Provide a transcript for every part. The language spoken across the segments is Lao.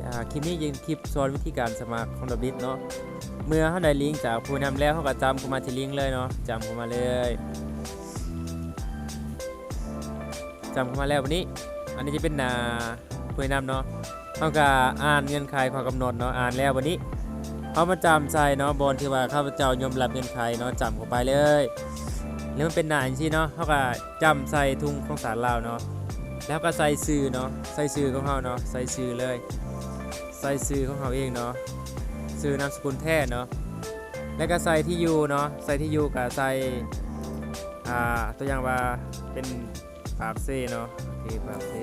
ອ່າ ຄລິບນີ້ຈະເປັນຄລິບສອນວິທີການສະໝັກຂອງດອບບິດເນາະ. ເມື່ອເຮົາໄດ້ລິງຈາກຜູ້ນຳແລ້ວ ເຮົາກໍຈ້ຳເຂົ້າມາທີ່ລິງເລີຍເນາະ, ຈ້ຳເຂົ້າມາເລີຍ, ຈ້ຳເຂົ້າມາແລ້ວ. ບັດນີ້ ອັນນີ້ຈະເປັນໜ້າຜູ້ນຳເນາະ, ເຮົາກໍອ່ານເງື່ອນໄຂຂໍ້ກຳນົດເນາະ, ອ່ານແລ້ວບັດນີ້ ເຮົາມາຈ້ຳໃສ່ເນາະ ບ່ອນທີ່ວ່າຂ້າພະເຈົ້າຍອມຮັບເງື່ອນໄຂເນາະ, ຈ້ຳເຂົ້າໄປເລີຍ. ແລ້ວມັນເປັນໜ້າຈັ່ງຊີ້ເນາະ, ເຮົາກໍຈ້ຳໃສ່ທຸງຂອງສານລາວເນາະ, ແລ້ວເຮົາກໍໃສ່ຊື່ເນາະ, ໃສ່ຊື່ຂອງເຮົາເນາະ, ໃສ່ຊື່ເລີຍ, ໃສ່ຊື່ຂອງເຮົາເອງເນາະ, ຊື່ນາມສະກຸນແທ້ເນາະ, ແລ້ວກໍໃສ່ທີ່ຢູ່ເນາະ, ໃສ່ທີ່ຢູ່ກໍໃສ່ ອ່າ ຕົວຢ່າງວ່າເປັນ ປາກເຊເນາະ, ໂອເຄ ປາກເຊ,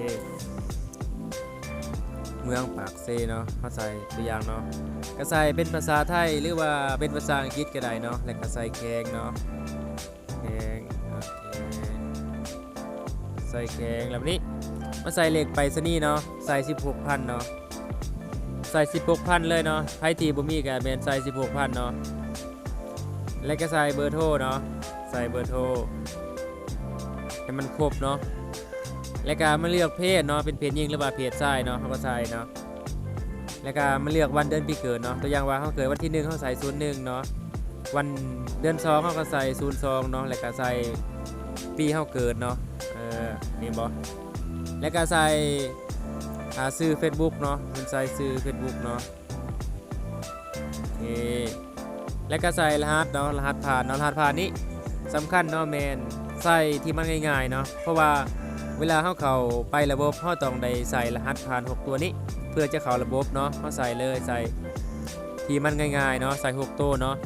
ເມືອງປາກເຊເນາະ, ເຮົາໃສ່ຕົວຢ່າງເນາະ, ກໍໃສ່ເປັນພາສາໄທ ຫຼືວ່າເປັນພາສາອັງກິດກໍໄດ້ເນາະ, ແລ້ວກໍໃສ່ແຂວງເນາະ, ແຂວງ ໂອເຄ ໃສ່ແຂວງ. ແລ້ວບັດນີ້ມາໃສ່ເລກໄປສະນີເນາະ, ໃສ່ສິບຫົກພັນເນາະ, ໃສ່ສິບຫົກພັນເລີຍເນາະ, ໃຜທີ່ບໍ່ມີກໍແມ່ນໃສ່ສິບຫົກພັນເນາະ. ແລ້ວກໍໃສ່ເບີໂທເນາະ, ໃສ່ເບີໂທໃຫ້ມັນຄົບເນາະ, ແລ້ວກໍມາເລືອກເພດເນາະ, ເປັນເພດຍິງ ຫຼືວ່າເພດຊາຍເນາະ, ເຮົາກໍໃສ່ເນາະ, ແລ້ວກໍມາເລືອກວັນເດືອນປີເກີດເນາະ, ຕົວຢ່າງວ່າເຮົາເກີດວັນທີໜຶ່ງ ເຮົາໃສ່ສູນໜຶ່ງເນາະ, ວັນເດືອນສອງ ເຮົາກໍໃສ່ສູນສອງເນາະ, ແລ້ວກໍໃສ່ປີເຮົາເກີດເນາະ, ເອີ ເຫັນບໍ່? ແລ້ວກໍໃສ່ ອ່າ ຊື່ເຟສບຸກເນາະ, ເພິ່ນໃສ່ຊື່ເຟສບຸກເນາະ. ໂອເຄ ແລ້ວກໍໃສ່ລະຫັດເນາະ, ລະຫັດຜ່ານເນາະ, ລະຫັດຜ່ານນີ້ສຳຄັນເນາະ, ແມ່ນໃສ່ທີ່ມັນງ່າຍໆເນາະ, ເພາະວ່າເວລາເຮົາເຂົ້າໄປລະບົບ ເຮົາຕ້ອງໄດ້ໃສ່ລະຫັດຜ່ານຫົກຕົວນີ້ ເພື່ອຈະເຂົ້າລະບົບເນາະ, ເຮົາໃສ່ເລີຍ, ໃສ່ທີ່ມັນງ່າຍໆເນາະ, ໃສ່ຫົກໂຕເນາະ,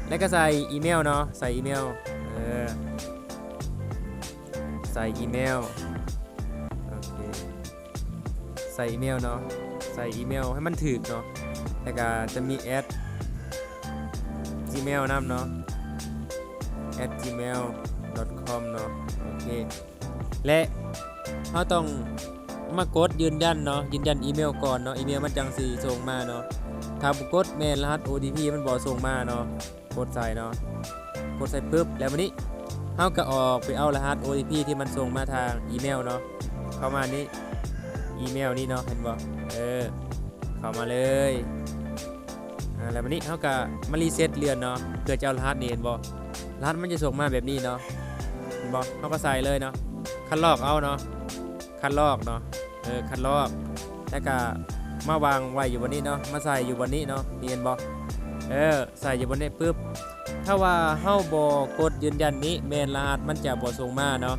ແລ້ວກໍໃສ່ອີເມວເນາະ, ໃສ່ອີເມວ ເອີ ໃສ່ອີເມວ ໂອເຄ ໃສ່ອີເມວເນາະ, ໃສ່ອີເມວໃຫ້ມັນຖືກເນາະ, ແລ້ວກໍຈະມີແອັດຈີເມວນຳເນາະ, ແອັດຈີເມວດອດຄອມເນາະ, ໂອເຄ ແລະ ເຮົາຕ້ອງມາກົດຢືນຢັນເນາະ, ຢືນຢັນອີເມວກ່ອນເນາະ, ອີເມວມັນຈັ່ງຊິສົ່ງມາເນາະ, ຖ້າບໍ່ກົດແມ່ນລະຫັດໂອທີພີມັນບໍ່ສົ່ງມາເນາະ. ກົດໃສ່ເນາະ, ກົດໃສ່ປຶບ ແລ້ວບັດນີ້ເຮົາກໍອອກໄປເອົາລະຫັດໂອທີພີທີ່ມັນສົ່ງມາທາງອີເມວເນາະ, ເຂົ້າມານີ້ ອີເມວນີ້ເນາະ, ເຫັນບໍ່? ເອີ ເຂົ້າມາເລີຍ. ອ່າ ແລ້ວບັດນີ້ເຮົາກໍມາຣີເຊັດເລື່ອນເນາະ ເພື່ອຈະເອົາລະຫັດນີ້, ເຫັນບໍ່? ລະຫັດມັນຈະສົ່ງມາແບບນີ້ເນາະ, ເຫັນບໍ່? ເຮົາກໍໃສ່ເລີຍເນາະ, ຄັດລອກເອົາເນາະ. ຄັດລອກເນາະ, ເອີ ຄັດລອກ ແລ້ວກະມາວາງໄວ້ຢູ່ບ່ອນນີ້ເນາະ, ມາໃສ່ຢູ່ບ່ອນນີ້ເນາະ, ນີ້ເຫັນບໍ່? ເອີ ໃສ່ຢູ່ບ່ອນນີ້ປຶບ ຖ້າວ່າເຮົາບໍ່ກົດຢືນຢັນນີ້ ແມ່ນລະຫັດມັນຈະບໍ່ສົ່ງມາເນາະ,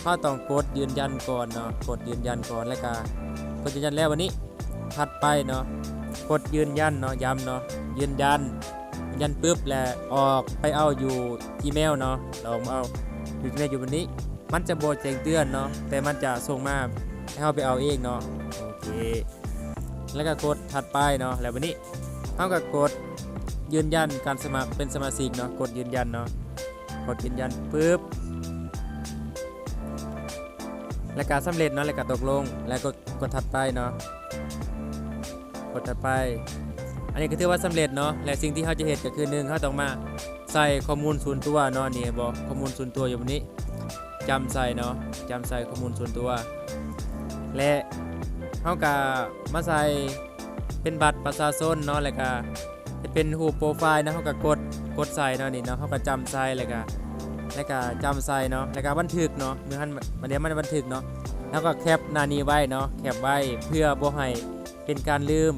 ເຮົາຕ້ອງກົດຢືນຢັນກ່ອນເນາະ, ກົດຢືນຢັນກ່ອນ ແລ້ວກະກົດຢືນຢັນແລ້ວ ບັດນີ້ຖັດໄປເນາະ, ກົດຢືນຢັນເນາະ, ຢ້ຳເນາະ, ຢືນຢັນ ຢືນຢັນປຶບ ແລ້ວອອກໄປເອົາຢູ່ຈີເມວເນາະ, ລອງມາເອົາຢູ່ຈີເມວຢູ່ບ່ອນນີ້. ມັນຈະບໍ່ແຈ້ງເຕືອນເນາະ, ແຕ່ມັນຈະສົ່ງມາໃຫ້ເຮົາໄປເອົາເອງເນາະ. ໂອເຄ ແລ້ວກໍກົດຖັດໄປເນາະ, ແລ້ວບັດນີ້ເຮົາກໍກົດຢືນຢັນການສະໝັກເປັນສະມາຊິກເນາະ, ກົດຢືນຢັນເນາະ, ກົດຢືນຢັນປຶບ ແລ້ວກໍສຳເລັດເນາະ, ແລ້ວກໍຕົກລົງ ແລ້ວກໍກົດ ກົດຖັດໄປເນາະ, ກົດຖັດໄປ. ອັນນີ້ກໍຖືວ່າສຳເລັດເນາະ, ແລະ ສິ່ງທີ່ເຮົາຈະເຮັດກໍຄື ໜຶ່ງ ເຮົາຕ້ອງມາໃສ່ຂໍ້ມູນສ່ວນຕົວເນາະ, ນີ້ເຫັນບໍ່? ຂໍ້ມູນສ່ວນຕົວຢູ່ບ່ອນນີ້. ຈ້ຳໃສ່ເນາະ, ຈ້ຳໃສ່ຂໍ້ມູນສ່ວນຕົວ ແລະ ເຮົາກະມາໃສ່ເປັນບັດປະຊາຊົນເນາະ, ແລ້ວກະເຮັດເປັນຮູບໂປຣໄຟລ໌ເນາະ, ເຮົາກະກົດ ກົດໃສ່ເນາະ, ນີ້ເນາະ, ເຮົາກະຈ້ຳໃສ່ ແລ້ວກະ ແລ້ວກະຈ້ຳໃສ່ເນາະ, ແລ້ວກະບັນທຶກເນາະ, ມື້ຫັ້ນ ບັດດຽວມັນບັນທຶກເນາະ, ເຮົາກະແຄັບໜ້ານີ້ໄວ້ເນາະ, ແຄັບໄວ້ເພື່ອບໍ່ໃຫ້ເປັນການລືມ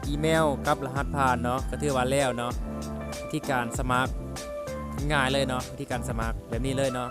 ອີເມວກັບລະຫັດຜ່ານເນາະ, ກໍຖືວ່າແລ້ວເນາະ. ວິທີການສະໝັກ ງ່າຍເລີຍເນາະ, ວິທີການສະໝັກແບບນີ້ເລີຍເນາະ.